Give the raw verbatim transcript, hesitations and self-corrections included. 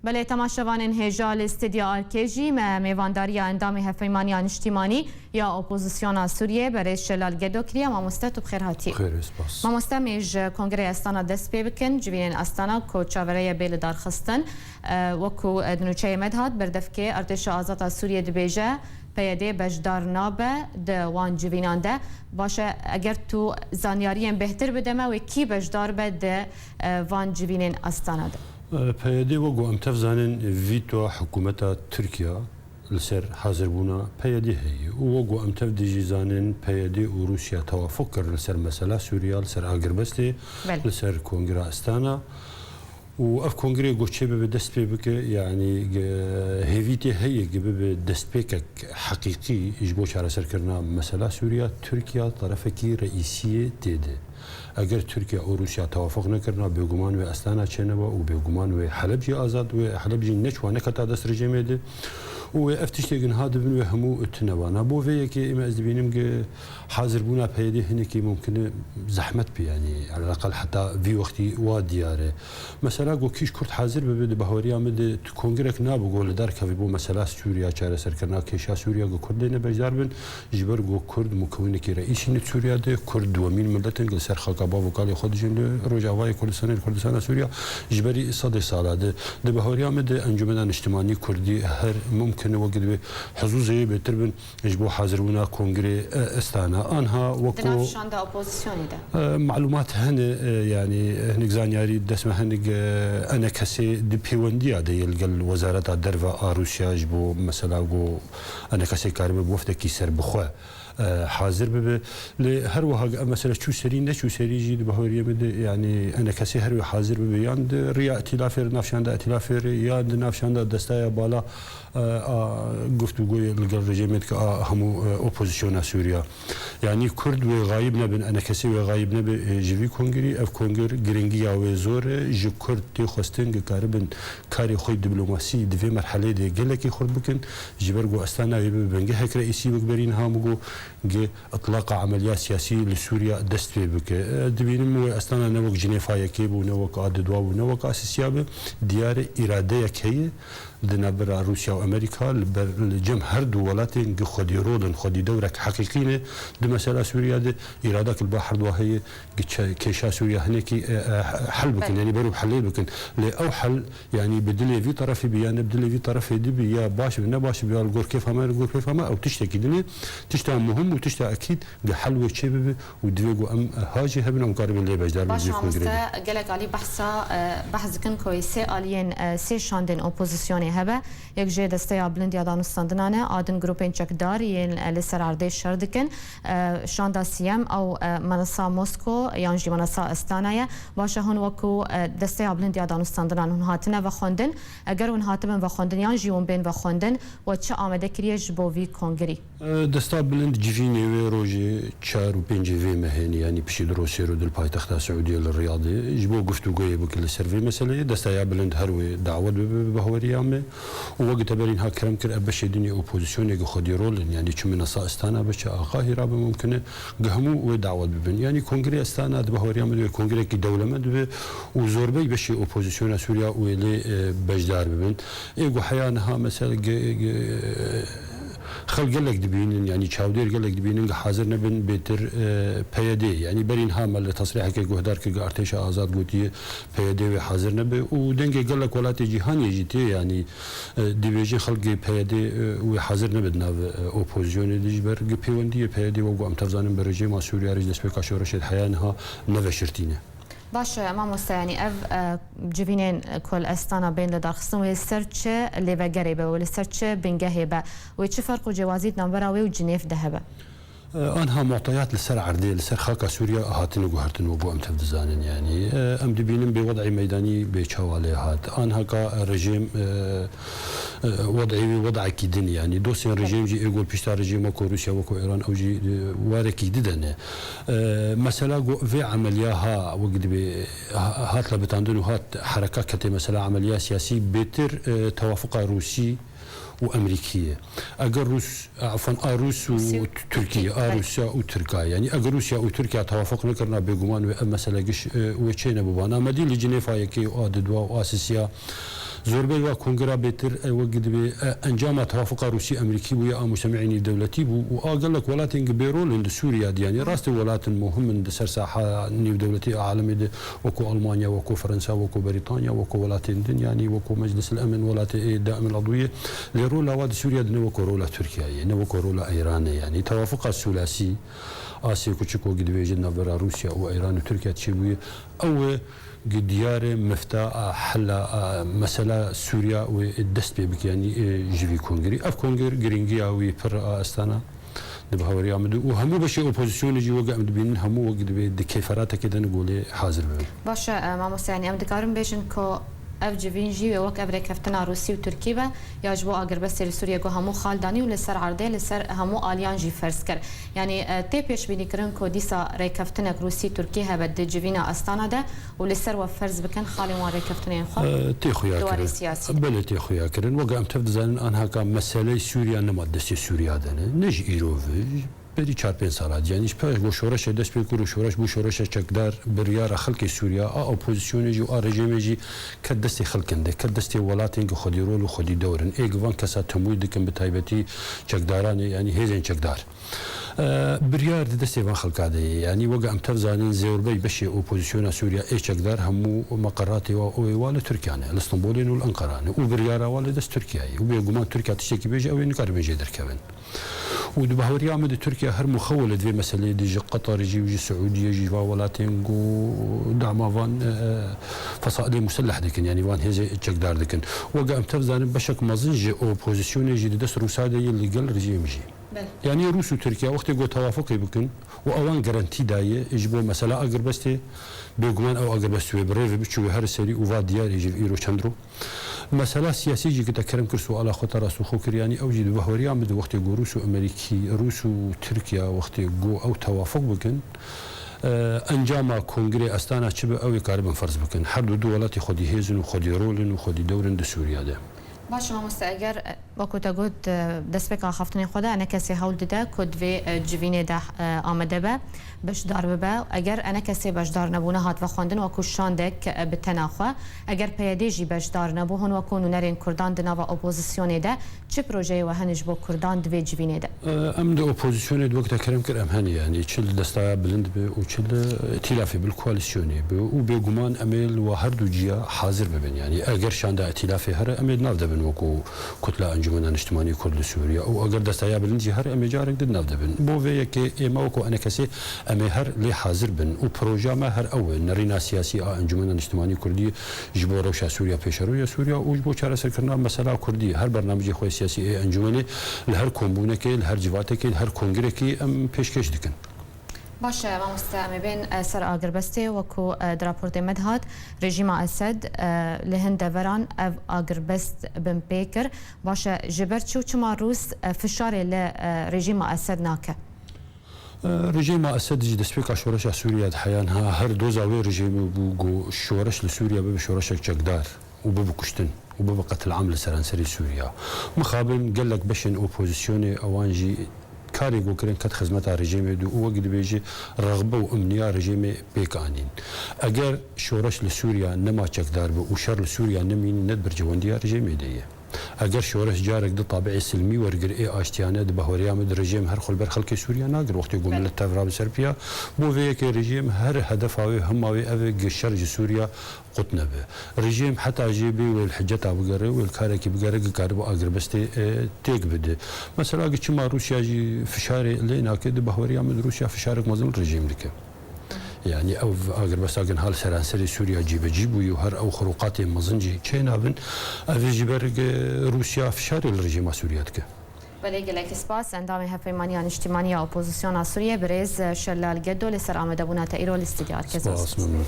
Belê, temaşevanên hêja, li Stûdya Arkê jî me mêvandariya endamê Hevpeymaniya Niştîmanî ya Opozisyona Sûriyê, berêz Şelal Gedo kiriye. Mamoste, tu bi xêr hatî. Xêr, spas. Mamoste, em ê ji Kongreyê Astana dest pê bikin. Civînên Astana ku çaverê ye bê lidarxistin, e, wekû, e, di nûçeyê me de hat, berdevkê Artêşa Azad a Sûriyê dibêje, P Y D beşdar nabe di wan civînan de. Baş e, eger tu zanyariyên bêhtir bide me, wê kî beşdar be di, e, van civînên Astana de? E, P Y D, wek ku em tev zanin, vîtoya hikûmeta Tirkiye li ser hazirbûna P Y D heye û wek ku em tev dî jî zanin, P Y D û Rûsya tewafuk kir li ser mesela Sûriya, li ser agirbestê, Belê. li ser Kongra Astana. Û ev kongreyê ku çê bibe dest pê bike, yanî, ge-, hêvî tê heye ge bibe destpêkek heqîqî ji bo çareserkirina mesela Sûriya, Tirkiye terefekî reîsiyê tê de. Eger Tirkiye û Rûsya tewafuk nekirina, bêguman wê Astana çênebe û bêguman wê Heleb jî azad, wê Heleb jî neçû neketa dest rejîmê de. Û wê ev tiştê ge niha dibin wê hemû tune bana. Bo vê yekê ê me ez dibînim ge hazirbûna P Y D hinekî mumkin e zehmet be, yanî, elaqal heta vî wextî wa diyar e. Mesela, ku kî ji Kurd hazir bibe, di bahweriya min de tu kongrek nabe ku li dar keve bo mesela Sûriya, çareserkirina kêşa Sûriya, ku Kurd lê ne beşdar bin, ji ber ku Kurd mukewinekî reîsî ne Sûriya de, Kurd duwemîn milet in, li ser xaka bav û kalê xwe dijîn li Rojavayê Kurdistanê, li Kurdistana Sûriya, ji berî sedê sala de. Di bahweriya min de Encûmena Niştimanî Kurdî her mumkin e wekî divê hizûzê bêtir bin, ji bo hazirbûna kongrê, e, Astana. Anha wekû Di nav şanda opozisyonê de. E, malumat hene, e, yanî hinek zanyarî dest me, hinek, e, enekesê di pêwendiya de yê li gel Wezareta Derve a Rûsya ji bo mesela ku enekesê karibe bi wefdekî serbixwe, e, hazir bibe. Lê her wiha ge ev mesele çû serî, neçû serî jî di bahweriya min de, yanî enekesê her wê hazir bibe, yan di riya îtîlafê re, nav şanda îtîlafê re, yan di nav şanda destaya bala e, a guftûgoyê li gel rejîmê dike a hemû, e, opozisyona Sûriya. Yanî Kurd wê xayib nebin, enekesê wê xayib nebe, e, ji vî kongrî. Ev kongir giringiya wê zor e. Ji Kurd tê xwestin ge karibin karê xwe diplomasî di vê merheleyê de gelekî xurt bikin. Ji ber ku Astana wê bibe bingehek reîsî wek berî niha min got, ge itlaqa emeliya siyasî li Sûriya dest pê bike. E, dibînim wê Astana ne wek Cinêfa yekê bû, ne wek a didwa bû, ne wek a sisiya be. Diyar e îradeyek heye. Di navbera Rûsya û Amerîka li ber, li cem her du welatên gi xwedî rol in, xwedî dewrek heqîqî ne di mesela Sûriya de, îradek li ba herduwa heye, gi çe-, kêşa Sûriya hinekî, e, e, hel bikin, Belê. yanî beru helê bikin. Lê ew hel, yanî bi dilê vî terefê bi ya ne bi dilê vî terefê di bi, ya baş bi ne baş bi, ya li gor kêfa me, li gor kêfa me, ew tiştekî din e. Tişta muhim û tişta ekîd, gi hel wê çê bibe û divê ku em ha jî hebin, em karibin lê beşdar bin Baş vê kongrê mamoste, de. Gelek alî behsa, e, behs dikin ku sê aliyên, e, sê şandên opozisyonê hebe. Yek jê Desteya Bilind ya Danûstandinan e, a din grûpên çekdar yên, e, li ser erdê şer dikin. E, şanda siyem ew, e, Menasa Mosko yan jî Menasa Astana ye. Baş e, hûn wekû, e, Desteya Bilind ya Danûstandinan hûn hatine vexwendin. Eger hûn hatibin vexwendin yan jî hûn bên vexwendin, we çi amade kiriye ji bo vî kongrî? Desta Bilind civînê wê rojê çar û pêncê vê mehê, yanî piştî di rojê ro di li paytexta Siûdiyê li Riyadê ji bo guftûgoyê bike li ser vê meseleyê. Desta ya Bilind her wê dawet bibe bi bahweriya me û wek teberî niha kerem kir, ev beşê din ê opozisyonê gi xwedî rol in, yanî çi Menasa Astana be, çi a Qahîra be, mumkin e gi hemû wê dawet bibin. Yanî Kongrê Astana di bahweriya me de wê kongrekî dewlemend bibe û zorbey beşê opozisyona Sûriya wê lê, e, beşdar bibin. Ê ku heya niha mesela ge-, ge-, Xelk gelek dibînin, yanî çavdêr gelek dibînin, ge hazir nebin bêtir, e, P Y D. Yanî berî niha me li tesrîhekê guhdar kir, ge Artêşa Azad gotiye P Y D wê hazir nebe û dengê gelek welatê cîhanê jî tê, yanî, e, dibêjin xelkê P Y D, e, wê hazir nebe di nav, e, opozisyonê de, ji ber ge pêwendiyê P Y D wek ku em tev zanin bi rejîma Sûriya re ji destpêka şoreşê de heya niha neveşirtîne. Baş e, mamoste, yanî ev, e, civînên ku li Astana bên lidarxistin, wê li ser çi lêvegerê be, wê li ser çi bingehê be, wê çi ferq û cêwazî di navbera wê û Cinêv de hebe? E, anha muteyat li ser erdê, li ser xaka Sûriya hatine guhertin, wek ku em tev dizanin, yanî, e, em dibînin bê wed'ê meydanî bê çawa lê hat. Anha ka rejîm, e, e, wed'ê wî wed'ekî din, yanî dostên rejîm jî ê gor pişta rejîma ku Rûsya wek ku Îran, ew jî, e, warekî dide ne. E, mesela ku vê emeliya ha, wek dibê, ha-, hat lebitandin û hat hereka ketê mesela emeliya siyasî bêtir, e, tewafuqa Rûsî û Emerîkî ye. Eger Rûs, efan, a Rûs û Rûsî û Tirkî, Tirkî, a belê. Rûsya û Tirka, yanî eger Rûsya û Tirkiya tewafuq nekirina, bêguman wê ev mesele giş, e, wê çê nebûbana. Me dî li Cinêfa yekê û a didwa û a sisiya Zorbey wa kongera bêtir, e, wek dibê, e, encama tewafuqa Rûsî-Emerîkî bûye a mujtemeî nîvdewletî bû û a gelek welatên gi bêrol in di Sûriya de, yanî rastê welatin muhim in di ser saha nîvdewletî a alemê de, wekû Almanya, wekû Fransa, wekû Berîtanya, wekû welatên din, yanî wekû Meclis el Emin, welatê ê daim el edwiyê. Lê rola wa di Sûriya de ne wekû rola Tirkiyeyê, ne wekû rola Îranê, yanî tewafuqa sûlasî a sê kuçik wek dibêjin navbera Rûsya û Îran û Tirkiya çêbûye. Ew e, Gi diyar e mifta a hela a mesela Sûriya wê dest pê bike, yanî, e, ji vî kongrî. Ev kongir girîngiya wî pir a astana di bahweriya min de û hemû beşê opozisyonê jî weke em dibînin hemû wek dibê di kêferatekê de ne golê hazir bibin. Baş e, e, mamoste, yanî em dikarin bêjin ku ev civîn jî wê wek ev rêkeftina Rûsî û Tirkî be ya ji bo agirbestê li Sûriye ku hemû xal danî û li ser erdê li ser hemû aliyan jî ferz kir. Yanî, e, tê pêşbînîkirin ku dîsa rêkeftinek Rûsî-Tirkî hebe di civîna Astana de û li ser we ferz bikin xalên wan rêkeftinên xwe E, tê xuya di warê kirin. Siyasî. Belê tê xuya kirin. Weke em tev dizanin anhaka meseley Sûriya nema destê Sûriya de ne. Ne ji îro ve, ji berî çar pênc sala diyanî ji pey ku şoreşê dest pê kir û şoreş bû şoreşek çekdar, biryara xelkê Sûriya, a opozisyonê jî û a rejêmê jî ket destê xelkin de, ket destê welatên ku xwedî rol û xwedî dewr in. Ê givan kesa temwîl dikin, bi taybetî çekdaranê, yanî hêzên çekdar. E, biryar di destê van xelka de ye. Yanî weke em tev zanîn, zêwrbey beşê opozisyona Sûriya ê çekdar hemû meqeratê wa û ê wa li Tirkiya ne, li Stenbolê ne û li Enqera ne. Û biryara wa li dest Tirkiya ye. Û bêguman Tirkiya tiştekî bêje, ew ê nikarin bên jê derkevin. Û di bahweriya min de Tirkiya her muxew li divê meseleyê de ji Qetarê jî û ji Siûdiyê jî va welatên ku dama van, e, e, fesalê muselleh dikin, yanî van hêzê çekdar dikin. Weke em tev zanin beşek mezin ji opozisyonê jî di dest Rûsa de ye li gel rejîm jî. Belê. Yanî Rûs û Tirkiye wextê ku tewafuqê bikin û ewan garantî daye ji bo mesela agirbestê, bêguman ew agirbest wê bi rê ve biçû wê her serî û va diyar e ji îro çend ro. Mesela siyasî jî ki te kerem kir suala xwe te rastûxo kir, yanî ew jî di bahweriya min de wextê ku Rûs û Amerîkî, Rûs û Tirkiye wextê ku ew tewafuq bikin, e, encama kongirê Astana çi be ew ê karibin ferz bikin. Her du du welatî xwedî hêz in û xwedî rol in û xwedî dewr in di Sûriya de. Baş e mamoste, eger, e, wekû te got, e, destpêka axaftinê xwe de enekesê hewl dide ku divê, e, civînê de, e, amede be, beşdar bibe. Eger enekesê beşdar nebû, nehat vexwendin wekû şandek, e, bi tena xwe. Eger P Y D jî beşdar nebû, hûn wekû nûnerên Kurdan di nava opozisyonê de çi projeyê we hene ji bo Kurdan di vê civînê de? Em di opozisyonê de wek te kerem kir em henî, yanî çi li destaya bilind be û çi li îtîlafê bi, li koalîsyonê be û bêguman em ê li wa her du ciya hazir bibin. Yanî eger şanda îtîlafê here em ê di nav de bin wekû Kutla Encumena Niştimanî Kurd li Sûriye û eger destaya bilind jî here em ê carek di nav de bin. Bo vê yekê ê me wekû enekesê em ê her lê hazir bin û proja me her ew e. Nerîna siyasî a Encumena Niştimanî Kurdî ji bo rewşa Sûriya, pêşerûya Sûriya û ji bo çareserkirina mesela Kurdî, her bernamijê xwe siyasî ê encûmenê li her kombûnekê, li her civatekê, li her kongirekê em pêşkêş dikin. Baş e, mamoste, em ê bên, e, ser agirbestê. Wekû, e, di raportê me de hat, rejîma Esed, e, li hin deveran ev agirbest binpê kir. Baş e, ji ber çi û çima Rûs, e, fişarê li, e, rejîma Esed nake? Rejîma Esed ji destpêka şoreşa Sûriye de heya niha her doza wê rejîmê bû ku şoreş li Sûriye bibe şoreşek çekdar û bibe kuştin û bibe qetilam li seranserê Sûriye. Mixabin gelek beşên opozisyonê ewan jî karê ku kirin ket xizmeta rejîmê de û wek dibêje rexbe û imniya rejîmê pêk anîn. Eger şoreş li Sûriye nema çekdar be û şer li Sûriye nemîne, ne di berjewendiya rejîmê de ye. Eger şoreş carek di tabiê silmî wergir ê aştiyane, di bahweriya min di rejîm her xwe li ber xelkê Sûriya nagir. Wextê ku Belê. Milet tev rabe ser piya, bo vê yekê rejîm her hedefa wê, hima wê ev e gi şer ji Sûriya qut nebe. Rejîm heta jê bê wê li hiceta bigere, wê li karekî bigere, gi karibe agirbestê, e, têk bide. Mesela gi çima Rûsya jî fişarê lê nake, di bahweriya min Rûsya fişarek mezin li rejîm dike. Yanî ev agirbesta ginha li seranserê Sûriya cîbecî bûye û her ew xurûqatên mezin jî çênabin. Ev ê ji ber, e, Rûsya fişarê li rejîma Sûriya dike. Belê, gelek spas. Endamê Hevpeymaniya Niştimanî ya Opozisyona Sûriye, birêz Şelal Gedo, li ser amadebûna te îro li stûdyoya Erkeza. Spas, memnûn.